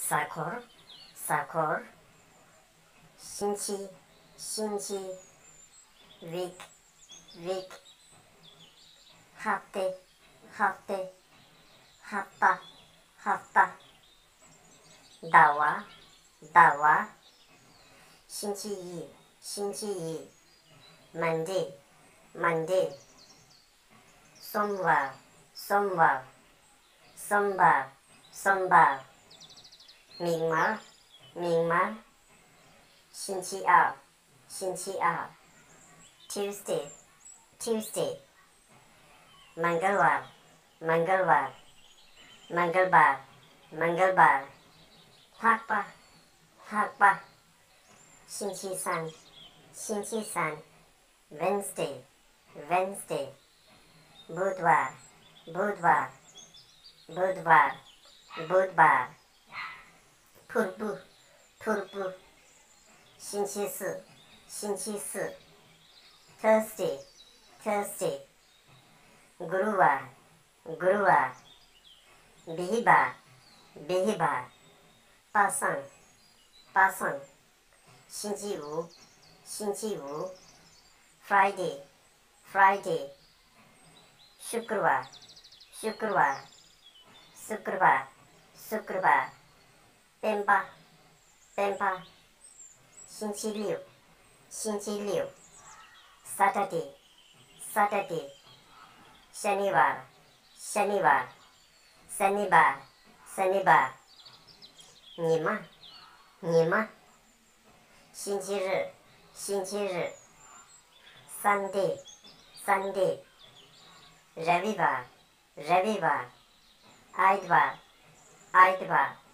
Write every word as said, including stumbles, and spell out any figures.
གཟའ་འཁོར། གཟའ་འཁོར། གཤིན་རྗེ། གཤིན་རྗེ། week week། ལྷག་སྟེ། ལྷག་སྟེ། ལྷག་པ། ལྷག་པ། ཟླ་བ། ཟླ་བ། གཤིན་རྗེའི། གཤིན་རྗེའི། Monday Monday། སོམ་བར། སོམ་བར། སོམ་བར། སོམ་བར། མིག་དམར། མིག་དམར། གཤིན་རྗེའི་ཨ། གཤིན་རྗེའི་ཨ། Tuesday Tuesday། མ་འགལ་བར། མ་འགལ་བར། མ་འགལ་བར། མ་འགལ་བར། ལྷག་པ། ལྷག་པ། གཤིན་རྗེའི་སན། གཤིན་རྗེའི་སན། Wednesday Wednesday། བུད་བར། བུད་བར། བུད་བར། བུད་བར། ཕུར་བུ། ཕུར་བུ། གཤིན་རྗེའི་སི། གཤིན་རྗེའི་སི། Thursday Thursday། གུ་རུ་ཝར། གུ་རུ་ཝར། བི་ཧི་བར། བི་ཧི་བར། པ་སངས། པ་སངས། གཤིན་རྗེའི་ཝུ། གཤིན་རྗེའི་ཝུ། Friday Friday། ཤུ་ཀུར་ཝར། ཤུ་ཀུར་ཝར། སུ་ཀུར་ཝར། སུ་ཀུར་ཝར། སྤེན་པ། སྤེན་པ། གཤིན་རྗེའི་ལེའུ། གཤིན་རྗེའི་ལེའུ། Saturday Saturday། ཤ་ནི་ཝར། ཤ་ནི་ཝར། སུན་ནི་བར། སུན་ནི་བར། ཉི་མ། ཉི་མ། གཤིན་རྗེའི་རི། གཤིན་རྗེའི་རི། Sunday Sunday། ར་བི་བར། ར་བི་བར། ཨའི་ཏི་བར། ཨའི་ཏི་བར།